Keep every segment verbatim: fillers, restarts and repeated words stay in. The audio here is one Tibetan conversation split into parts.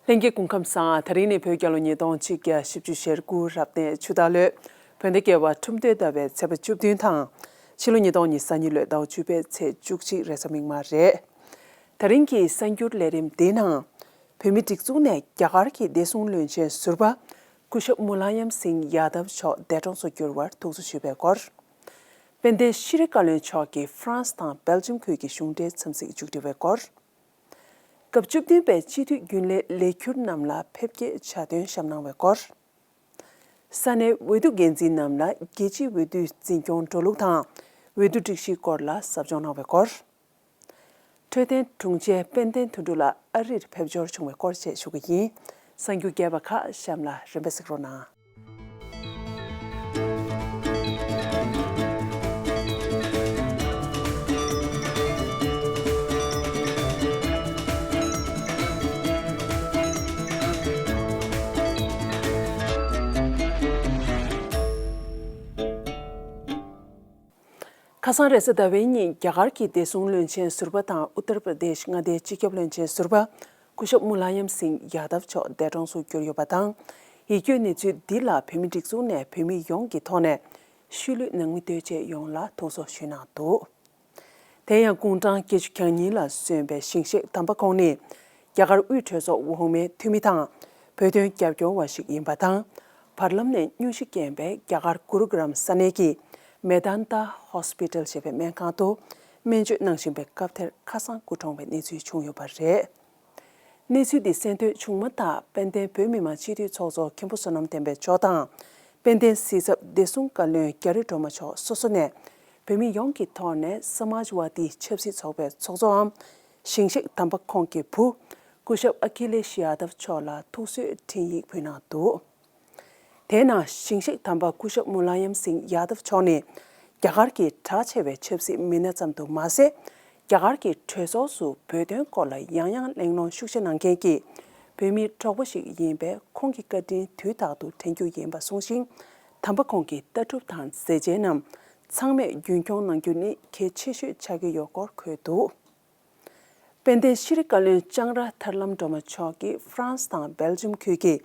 ལྷན་རྒྱས་སྐུ་ཁམས་བཟང་། དེ་རིང་ནི་བོད་རྒྱལ་ལོ་ཉིས་སྟོང་ཆིག་བརྒྱ་བཞི་བཅུ་ཞེ་དགུ་རབ་གནས་ཆུ་སྟག་ལོའི་བོད་ཟླ་བརྒྱད་པ་ཁྲུམས་སྟོད་ཟླ་བའི་ཚེས་པ་བཅུ་བདུན་དང་། ཕྱི་ལོ་ཉིས་སྟོང་ཉི་ཤུ་རྩ་གཉིས་ལོའི་ཟླ་བ་བཅུ་པའི་ཚེས་བཅུ་གཅིག་རེས་གཟའ་མིག་དམར་རེད། དེ་རིང་གི་གསར་འགྱུར་ལས་རིམ་འདིའི་ནང་། བོད་མིའི་སྒྲིག་འཛུགས་ནས་རྒྱ་གར་གྱི་བདེ་སྲུང་བློན་ཆེན་ཟུར་པ་སྐུ་ཞབས་མུ་ལ་ཡམ་སིང་ཡ་དབ་མཆོག་འདས་གྲོངས་སུ་གྱུར་བར་ཐུགས་གསོ་ཞུས་པའི་སྐོར། དཔལ་ལྡན་ཤྲི་བཀའ་བློན་མཆོག་གིས་ཧྥ་རན་སི་དང་སྦེལ་ཇམ་ཁུལ་གྱི་གཞུང་འབྲེལ་འཚམས་གཟིགས་མཇུག་སྒྲིལ་བའི་སྐོར། སྐབས་བཅུ་བདུན་པའི་སྤྱི་འཐུས་རྒྱུན་ལས་ལས་འཁྱུར་རྣམས་ལ་ཕེབས་སྐྱེལ་ཕྱག་དོན་བཤམས་གནང་བའི་སྐོར། ས་གནས་འོས་བསྡུ་འགན་འཛིན་རྣམས་ལ་རྒྱལ་སྤྱིའི་འོས་བསྡུའི་འཛིན་སྐྱོང་འགྲོ་ལུགས་དང་། འོས་བསྡུ་སྒྲིག་གཞིའི་སྐོར་ལ་ཟབ་སྦྱོང་གནང་བའི་སྐོར། འཕྲོད་བསྟེན་དྲུང་ཆེ་དཔལ་ལྡན་དོན་གྲུབ་ལགས་ཨ་རིར་ཕེབས་འབྱོར་བྱུང་བའི་སྐོར་བཅས་ཞུ་གི་ཡིན། གསར་འགྱུར་རྒྱས་པ་ཁག་གཤམ་ལ་རིམ་པས་གཟིགས་རོགས་གནང་། ཁ་སང་རེས་གཟའ་ཟླ་བའི་ཉིན་རྒྱ་གར་གྱི་བདེ་སྲུང་བློན་ཆེན་ཟུར་པ་དང་ཨུ་ཏར་པྲ་དེཤ་མངའ་སྡེའི་སྤྱི་ཁྱབ་བློན་ཆེན་ཟུར་པ་སྐུ་ཞབས་མུ་ལ་ཡམ་སིང་ཡ་དབ་མཆོག་འདས་གྲོངས་སུ་གྱུར་ཡོད་པ་དང་། ཡིད་སྐྱོའི་གནས་ཚུལ་འདི་ལ་བོད་མིའི་སྒྲིག་འཛུགས་ནས་བོད་མི་ཡོངས་ཀྱི་ཐོག་ནས་ཤུལ་ལུས་ནང་མི་ལྟོས་བཅས་ཡོངས་ལ་ཐུགས་གསོ་ཞུས་གནང་འདུག་དེ་ཡང་དགུང་གྲངས་བརྒྱད་ཅུ་གྱ་གཉིས་ལ་སོན་པའི་ཞིང་གཤེགས་དམ་པ་ཁོང་ནི། རྒྱ་གར་དབུས་གྲོས་ཚོགས་འོག་མའི་འཐུས་མི་དང་། བོད་དོན་རྒྱབ་སྐྱོར་བ་ཞིག་ཡིན་པ་དང་། བར་ལམ་ནས་སྙུང་གཞི་རྐྱེན་པས་རྒྱ་གར་གུ་རུ་གི་རམ་ས་གནས་ཀྱི་མེ་དཱན་ཏཱ་ཧོ་སི་པི་ཊལ་ཞེས་པའི་སྨན་ཁང་དུ་སྨན་བཅོས་གནང་བཞིན་པའི་སྐབས་དེར་ཁ་སང་སྐུ་གྲོངས་པའི་གནས་ཚུལ་བྱུང་ཡོད་པ་རེད། གནས་ཚུལ་འདི་གསན་ཐོས་བྱུང་མ་ཐག་དཔལ་ལྡན་བོད་མི་མང་སྤྱི་འཐུས་ཚོགས་གཙོ་མཁན་པོ་བསོད་ནམས་བསྟན་འཕེལ་མཆོག་དང་། དཔལ་ལྡན་སྲིད་ཚབ་བདེ་སྲུང་བཀའ་བློན་རྒྱ་རི་སྒྲོལ་མ་མཆོག་སོ་སོ་ནས་བོད་མི་ཡོངས་ཀྱི་ཐོག་ནས་སཱ་མཱཇ་ཝཱ་དི་ཆབ་སྲིད་ཚོགས་པའི་ཚོགས་གཙོའམ། ཞིང་གཤེགས་དམ་པ་ཁོང་གི་བུ་སྐུ་ཞབས་ཨ་ཁི་ལེ་ཤི་ཡ་དབ་མཆོག་ལ་ཐུགས་གསོའི་འཕྲིན་ཡིག་ཕུལ་གནང་འདུག་དེས་ན་ཞིང་གཤེགས་དམ་པ་སྐུ་ཞབས་མུ་ལ་ཡམ་སིང་ཡ་དབ་མཆོག་ནི་རྒྱ་གར་གྱི་གྲགས་ཆེ་བའི་ཆབ་སྲིད་མི་སྣ་ཙམ་དུ་མ་ཟད། རྒྱ་གར་གྱི་གྲོས་ཚོགས་སུ་བོད་དོན་སྐོར་ལ་ཡང་ཡང་གླེང་སློང་ཤུགས་ཆེ་གནང་མཁན་གྱི་བོད་མིའི་གྲོགས་པོ་ཞིག་ཡིན་པས་ཁོང་གི་བཀའ་དྲིན་དུས་རྟག་ཏུ་དྲན་རྒྱུ་ཡིན་པ་གསུངས་ཤིང་། དམ་པ་ཁོང་གི་ལྟ་གྲུབ་དང་མཛད་རྗེས་རྣམས་ཚང་མས་རྒྱུན་འཁྱོངས་གནང་རྒྱུ་ནི་གལ་ཆེ་ཤོས་ཆགས་ཀྱི་ཡོད་སྐོར་འཁོད་འདུག་དཔལ་ལྡན་ཤྲི་བཀའ་བློན་ལྕང་ར་ཐར་ལམ་སྒྲོལ་མ་མཆོག་གིས་ཧྥ་རན་སི་དང་སྦེལ་ཇམ་ཁུལ་གྱི་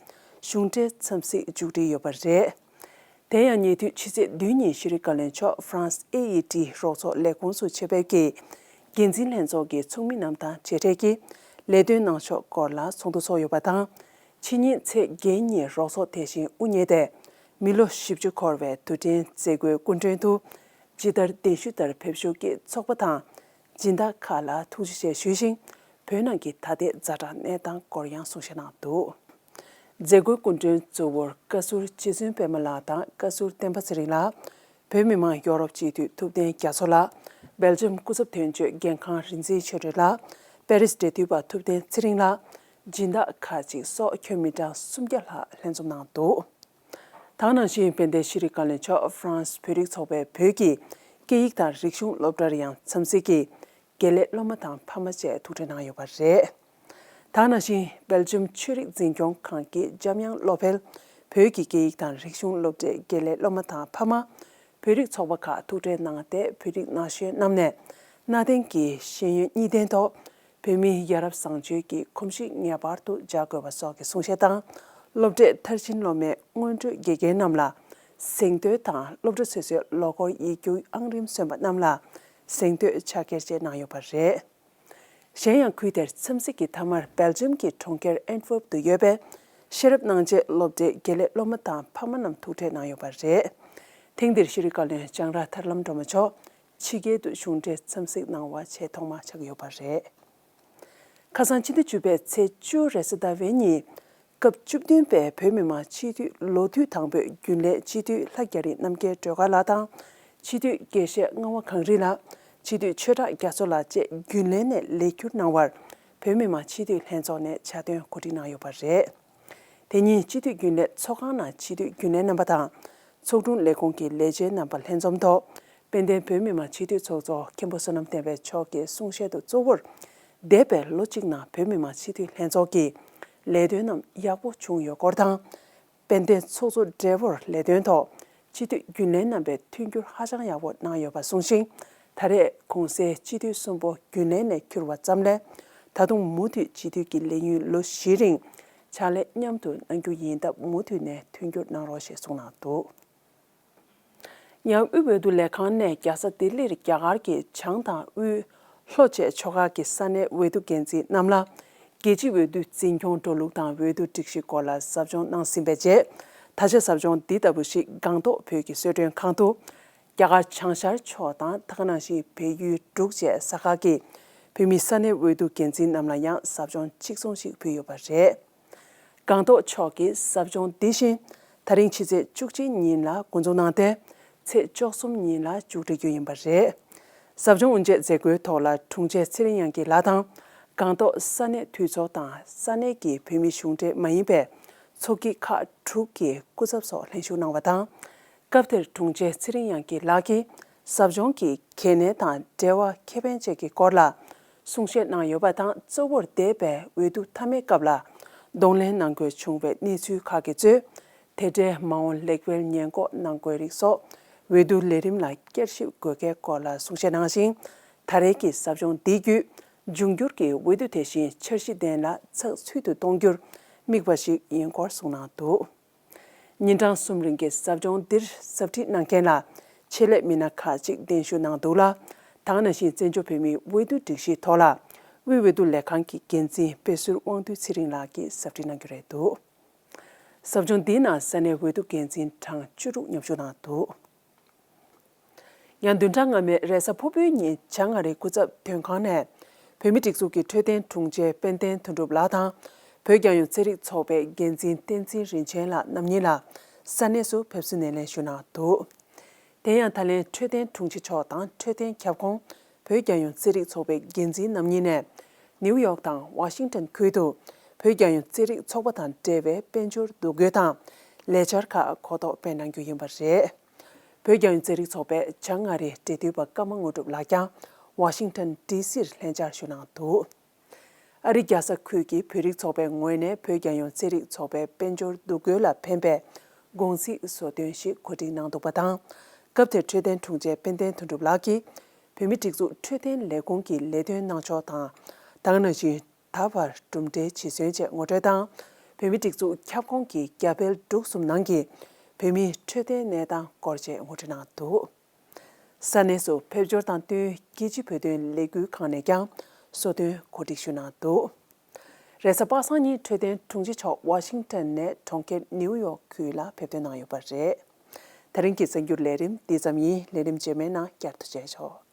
གཞུང་འབྲེལ་འཚམས་གཟིགས་མཇུག་སྒྲིལ་ཡོད་པ་རེད། དེ་ཡང་ཉེ་དུས་ཕྱི་ཚེས་བདུན་ཉིན་ཤྲི་བཀའ་བློན་མཆོག་ཧྥ་རན་སི་ཨེ་ཡི་ཊི་རོགས་ཚོགས་ལས་ཁུངས་སུ་ཆེད་ཕེབས་ཀྱིས་འགན་འཛིན་ལྷན་ཚོགས་ཀྱི་ཚོགས་མི་རྣམས་དང་མཇལ་འཕྲད་ཀྱིས་ལས་དོན་གནང་ཕྱོགས་སྐོར་ལ་ཚོགས་འདུ་ཚོགས་ཡོད་པ་དང་། ཕྱི་ཉིན་ཚེས་བརྒྱད་ཉིན་རོགས་ཚོགས་དེ་བཞིན་དབུ་བརྙེས་ཏེ། མི་ལོ་བཞི་བཅུ་འཁོར་བའི་དུས་དྲན་མཛད་སྒོའི་སྐུ་མགྲོན་དུ། ཇི་ལྟར་གདན་ཞུ་ལྟར་ཕེབས་ཞུགས་ཀྱིས་ཚོགས་པ་དང་། སྦྱིན་བདག་ཁག་ལ་ཐུགས་རྗེ་ཆེ་ཞུས་ཤིང་། བོད་ནང་གི་ད་ལྟའི་ཛ་དྲག་གནས་སྟངས་སྐོར་ཡང་གསུང་བཤད་གནང་འདུག་མཛད་སྒོའི་སྐུ་མགྲོན་གཙོ་བོར་བཀའ་ཟུར་རྗེ་བཙུན་པད་མ་ལགས་དང་བཀའ་ཟུར་བསྟན་པ་ཚེ་རིང་ལགས། བོད་མི་མང་ཡོ་རོབ་སྤྱི་འཐུས་ཐུབ་བསྟན་རྒྱ་མཚོ་ལགས། སྦེལ་ཇམ་སྐུ་ཚབ་དོན་གཅོད་འགན་ཁང་རིག་འཛིན་ཆོས་སྒྲོན་ལགས། པེ་རིས་འབྲེལ་མཐུད་པ་ཐུབ་བསྟན་ཚེ་རིང་ལགས། སྦྱིན་བདག་ཁག་ཅིག་སོགས་ཁྱོན་མི་གྲངས་སུམ་བརྒྱ་ལྷག་ལྷན་འཛོམས་གནང་འདུག་ད་ག་ནང་བཞིན་དཔལ་ལྡན་ཤྲི་བཀའ་བློན་མཆོག་ཧྥ་རན་སི་བོད་རིགས་ཚོགས་པའི་བོད་ཀྱི་སྐད་ཡིག་དང་རིག་གཞུང་སློབ་གྲྭར་ཡང་འཚམས་གཟིགས་ཀྱིས་དགེ་ལས་སློབ་མ་དང་ཕ་མ་བཅས་ཐུག་འཕྲད་གནང་ཡོད་པ་རེད། ད་ག་ནང་བཞིན་སྦེལ་ཇམ་ཆོས་རིག་འཛིན་སྐྱོང་ཁང་གི་འཇམ་དབྱངས་བློ་འཕེལ་བོད་ཀྱི་སྐད་ཡིག་དང་རིག་གཞུང་སློབ་གྲྭའི་དགེ་ལས་སློབ་མ་དང་ཕ་མ། བོད་རིགས་ཚོགས་པ་ཁག་ཐུག་འཕྲད་གནང་སྟེ་བོད་རིགས་ན་གཞོན་རྣམས་ནས་གནའ་དེང་གི་ཤེས་ཡོན་གཉིས་ལྡན་ཐོག་བོད་མིའི་ཡ་རབས་བཟང་སྤྱོད་ཀྱི་གོམས་གཤིས་ངེས་པར་དུ་འཇགས་དགོས་པ་སོགས་ཀྱི་གསུང་བཤད་དང་། སློབ་གྲྭའི་མཐར་ཕྱིན་སློབ་མའི་སྔོན་འགྲོའི་དགེ་རྒན་རྣམས་ལ་གཟེངས་བསྟོད་དང་སློབ་གྲྭ་སོ་སོའི་ལོ་འཁོར་ཡིག་རྒྱུགས་ཨང་རིམ་སོན་པ་རྣམས་ལ་གཟེངས་བསྟོད་ཕྱག་འཁྱེར་བཅས་གནང་ཡོད་པ་རེད། གཞན་ཡང་ཁུལ་དེར་འཚམས་གཟིགས་ཀྱི་མཐའ་མར་སྦེལ་ཇམ་གྱི་གྲོང་ཁྱེར་ཨན་ཕོབ་ཏུ་ཡོད་པའི་ཤེས་རབ་སྣང་བྱེད་སློབ་གྲྭའི་དགེ་ལས་སློབ་མ་དང་ཕ་མ་རྣམས་ཐུག་འཕྲད་གནང་ཡོད་པ་རེད། ཐེངས་འདིར་ཤྲི་བཀའ་བློན་ལྕང་ར་ཐར་ལམ་སྒྲོལ་མ་མཆོག་ཕྱི་རྒྱལ་དུ་གཞུང་འབྲེལ་འཚམས་གཟིགས་གནང་བ་ཆེས་ཐོག་མ་ཆགས་ཡོད་པ་རེད། ཁ་སང་ཕྱི་ཟླ་བཅུ་པའི་ཚེས་བཅུ་རེས་གཟའ་ཟླ་བའི་ཉིན། སྐབས་བཅུ་བདུན་པའི་བོད་མི་མང་སྤྱི་འཐུས་ལོ་དུས་དང་པོའི་རྒྱུན་ལས་སྤྱི་འཐུས་ལྷ་རྒྱ་རི་རྣམ་རྒྱལ་སྒྲོལ་དཀར་ལགས་དང་། སྤྱི་འཐུས་དགེ་བཤེས་རྔ་བ་གངས་རི་ལགས། སྤྱི་འཐུས་ཆོས་གྲགས་རྒྱ་མཚོ་ལགས་བཅས་རྒྱུན་ལས་ནས་ལས་འཁྱུར་གནང་བར་བོད་མི་མང་སྤྱི་འཐུས་ལྷན་ཚོགས་ནས་ཕྱག་དོན་གོ་སྒྲིག་གནང་ཡོད་པ་རེད། དེ་ཉིན་སྤྱི་འཐུས་རྒྱུན་ལས་ཚོགས་ཁང་ནང་སྤྱི་འཐུས་རྒྱུན་ལས་རྣམ་པ་དང་། ཚོགས་དྲུང་ལས་ཁུངས་ཀྱི་ལས་བྱེད་རྣམ་པ་ལྷན་འཛོམས་ཐོག་དཔལ་ལྡན་བོད་མི་མང་སྤྱི་འཐུས་ཚོགས་གཙོ་མཁན་པོ་བསོད་ནམས་བསྟན་འཕེལ་མཆོག་གིས་གསུང་བཤད་དུ་གཙོ་བོར། འདས་པའི་ལོ་གཅིག་ནང་བོད་མི་མང་སྤྱི་འཐུས་ལྷན་ཚོགས་ཀྱི་ལས་དོན་རྣམས་ཡག་པོ་བྱུང་ཡོད་སྐོར་དང་། དཔལ་ལྡན་ཚོགས་གཙོ་སྦྲེལ་པོར་ལས་དོན་ཐོག་སྤྱི་འཐུས་རྒྱུན་ལས་རྣམ་པས་མཐུན་འགྱུར་ཧ་ཅང་ཡག་པོ་གནང་ཡོད་པ་གསུངས་ཤིང་། ད་རེས་གོང་གསལ་སྤྱི་འཐུས་གསུམ་པོ་རྒྱུན་ལས་ནས་འཁྱུར་བ་ཙམ་ལས། ད་དུང་མུ་མཐུད་སྤྱི་འཐུས་ཀྱི་ལས་ཡུན་ལོ་བཞིའི་རིང་ ཕྱག་ལས་མཉམ་དུ་གནང་རྒྱུ་ཡིན་སྟབས་མུ་མཐུད་ནས་མཐུན་འགྱུར་གནང་རོགས་ཞེས་གསུངས་གནང་འདུག། ཡང་དབུས་འོས་བསྡུ་ལས་ཁང་ནས་རྒྱལ་ས་ལྡི་ལིར་རྒྱ་གར་གྱི་བྱང་དང་དབུས་ལྷོ་བཅས་ཕྱོགས་ཁག་གི་ས་གནས་འོས་བསྡུ་འགན་འཛིན་རྣམས་ལ། རྒྱལ་སྤྱིའི་འོས་བསྡུ་འཛིན་སྐྱོང་འགྲོ་ལུགས་དང་འོས་བསྡུ་སྒྲིག་གཞི་སྐོར་ལ་ཟབ་སྦྱོང་གནང་ཟིན་པའི་རྗེས། ད་ཆ་ཟབ་སྦྱོང་འདི་ལྟ་བུ་ཞིག་སྒང་ཏོག་བོད་ཀྱི་གསོལ་མགྲོན་ཁང་དུ། རྒྱ་གར་བྱང་ཤར་ཕྱོགས་དང་ད་ག་ནང་བཞིན་བལ་ཡུལ་འབྲུག་བཅས་ས་ཁག་གི་བོད་མི་ས་གནས་འོས་བསྡུ་འགན་འཛིན་རྣམས་ལ་ཡང་ཟབ་སྦྱོང་གཅིག་མཚུངས་ཤིག་ཕུལ་ཡོད་པ་རེད། སྒང་ཏོག་ཕྱོགས་ཀྱི་ཟབ་སྦྱོང་འདི་བཞིན་ད་རིང་ཕྱི་ཚེས་བཅུ་གཅིག་ཉིན་ལ་འགོ་འཛུགས་གནང་སྟེ། ཚེས་བཅུ་གསུམ་ཉིན་ལ་མཇུག་སྒྲིལ་རྒྱུ་ཡིན་པ་རེད། ཟབ་སྦྱོང་དབུ་འབྱེད་མཛད་སྒོའི་ཐོག་ལ་དྲུང་ཆེ་ཚེ་རིང་དབྱངས་སྐྱིད་ལགས་དང་། སྒང་ཏོག་ས་གནས་འཐུས་ཚོགས་དང་ས་གནས་ཀྱི་བོད་མི་གཞུང་འབྲེལ་མ་ཡིན་པའི་ཚོགས་སྐྱིད་ཁག་དྲུག་གི་སྐུ་ཚབ་སོགས་ལྷན་ཞུགས་གནང་བ་དང་། སྐབས་དེར་དྲུང་ཆེ་ཚེ་རིང་དབྱངས་སྐྱིད་ལགས་ཀྱིས་ཟབ་སྦྱོང་གི་གལ་གནད་དང་འབྲེལ་བ་ཁེ་ཕན་བཅས་ཀྱི་སྐོར་ལ་གསུང་བཤད་གནང་ཡོད་པ་དང་། གཙོ་བོར་འདས་པའི་འོས་བསྡུ་མཐའ་མའི་སྐབས་ལ་གདོང་ལེན་གནང་དགོས་བྱུང་བའི་གནས་ཚུལ་ཁག་གིས་གཙོས། དེ་འབྲེལ་མ་འོངས་ལེགས་སྤེལ་ཉེས་འགོག་གནང་དགོས་རིགས་སོགས་འོས་བསྡུ་ལས་རིམ་ལ་བསྐྱར་ཞིབ་དགོས་གལ་སྐོར་ལ་གསུང་བཤད་གནང་ཞིང་། ད་རེས་ཀྱི་ཟབ་སྦྱོང་འདི་བརྒྱུད་འབྱུང་འགྱུར་གྱི་འོས་བསྡུ་དེ་བཞིན་འཆར་གཞི་ལྡན་ལ་ཚགས་ཚུད་དུ་གཏོང་རྒྱུར་དམིགས་པ་ཞིག་ཡིན་སྐོར་གསུངས་གནང་འདུག། ཉིན་གྲངས་གསུམ་རིང་གི་ཟབ་སྦྱོང་འདིར་ཟབ་ཁྲིད་གནང་མཁན་ལ་ཆེད་ལས་མི་སྣ་ཁག་ཅིག་གདན་ཞུ་གནང་འདུག་ལ། ད་ག་ནང་བཞིན་བཙན་བྱོལ་བོད་མིའི་འོས་བསྡུ་སྒྲིག་གཞིའི་ཐོག་ལ་དབུས་འོས་བསྡུ་ལས་ཁང་གི་འགན་འཛིན་དཔེ་ཟུར་དབང་འདུས་ཚེ་རིང་ལགས་ཀྱིས་ཟབ་ཁྲིད་གནང་རྒྱུ་རེད་འདུག། ཟབ་སྦྱོང་འདིའི་ནང་ས་གནས་འོས་བསྡུ་འགན་འཛིན་གྲངས་བཅུ་དྲུག་མཉམ་ཞུགས་གནང་འདུག། ཡང་བདུན་ཕྲག་སྔ་མའི་རེས་གཟའ་ཕུར་བུའི་ཉིན་བྱང་ཨ་རིའི་སྐུ་ཚབ་དོན་ཁང་ནས་བོད་མིའི་སྒྲིག་འཛུགས་ཀྱི་འཕྲོད་བསྟེན་དྲུང་ཆེ་དཔལ་ལྡན་དོན་གྲུབ་ལགས་དང་། བོད་རྒྱལ་ཡོངས་རྩེད་རིགས་ཚོགས་པའི་འགན་འཛིན་བསྟན་འཛིན་རིན་ཆེན་ལགས་རྣམ་གཉིས་ལ་ས་གནས་སུ་ཕེབས་བསུ་སྣེ་ལེན་ཞུས་གནང་འདུག། དེ་ཡང་ད་ལན་འཕྲོད་བསྟེན་དྲུང་ཆེ་མཆོག་དང་འཕྲོད་བསྟེན་ཁྱབ་ཁོངས་བོད་རྒྱལ་ཡོངས་རྩེད་རིགས་ཚོགས་པའི་འགན་འཛིན་རྣམ་གཉིས་ནས་ནིའུ་ཡོག་དང་ཝ་ཤིང་ཊོན་ཁུལ་དུ་བོད་རྒྱལ་ཡོངས་རྩེད་རིགས་ཚོགས་པ་དང་འབྲེལ་བའི་དཔལ་འབྱོར་འདུ་འགོད་དང་ལས་འཆར་ཁག་གོ་རྟོགས་སྤེལ་གནང་རྒྱུ་ཡིན་པ་རེད། བོད་རྒྱལ་ཡོངས་རྩེད་རིགས་ཚོགས་པའི་བྱང་ཨ་རིའི་འབྲེལ་མཐུད་པ་ཀརྨ་དངོས་གྲུབ་ལགས་ཀྱང་ཝ་ཤིང་ཊོན་ཌི་སིར་ལྷན་བཅར་ཞུ་གནང་འདུག། ཨ་རི་རྒྱལ་ས་ཁུལ་གྱི་བོད་རིགས་ཚོགས་པའི་ངོས་ནས་བོད་རྒྱལ་ཡོངས་རྩེད་རིགས་ཚོགས་པའི་དཔལ་འབྱོར་འདུ་འགོད་ལ་ཕན་པའི་དགོང་ཚིགས་བཟོ་སྟོན་ཞིག་གོ་སྒྲིག་གནང་འདུག་པ་དང་། སྐབས་དེར་འཕྲོད་བསྟེན་དྲུང་ཆེ་དཔལ་ལྡན་དོན་གྲུབ་ལགས་ཀྱིས་བོད་མིའི་སྒྲིག་འཛུགས་འཕྲོད་བསྟེན་ལས་ཁུངས་ཀྱི་ལས་དོན་གནང་ཕྱོགས་དང་། ད་ག་ནང་བཞིན། ད་བར་གྲུབ་འབྲས་ཇི་སོན་བཅས་ངོ་སྤྲོད་དང་། བོད་མིའི་སྒྲིག་འཛུགས་ཁྱབ་ཁོངས་ཀྱི་རྒྱ་བལ་འབྲུག་གསུམ་ནང་གི་བོད་མིའི་འཕྲོད་བསྟེན་གནས་སྟངས་སྐོར་བཅས་ངོ་སྤྲོད་གནང་འདུག། ས་གནས་སུ་ཕེབས་འབྱོར་དང་བསྟུན་རྒྱལ་སྤྱིའི་བོད་དོན་ལས་འགུལ་ཁང་ནས་ཀྱང་བཟོ་སྟོན་གོ་སྒྲིག་ཞུས་གནང་འདུག། རེས་གཟའ་པ་སངས་ཉིན་འཕྲོད་བསྟེན་དྲུང་ཆེ་མཆོག་ཝ་ཤིང་ཊོན་ནས་གྲོང་ཁྱེར་ནིའུ་ཡོག་ཁུལ་ལ་ཕེབས་ཐོན་གནང་ཡོད་པ་རེད། ད་རིང་གི་གསར་འགྱུར་ལས་རིམ་འདི་ཙམ་ཡིན། ལས་རིམ་རྗེས་མའི་ནང་བསྐྱར་དུ་མཇལ་ཆོག།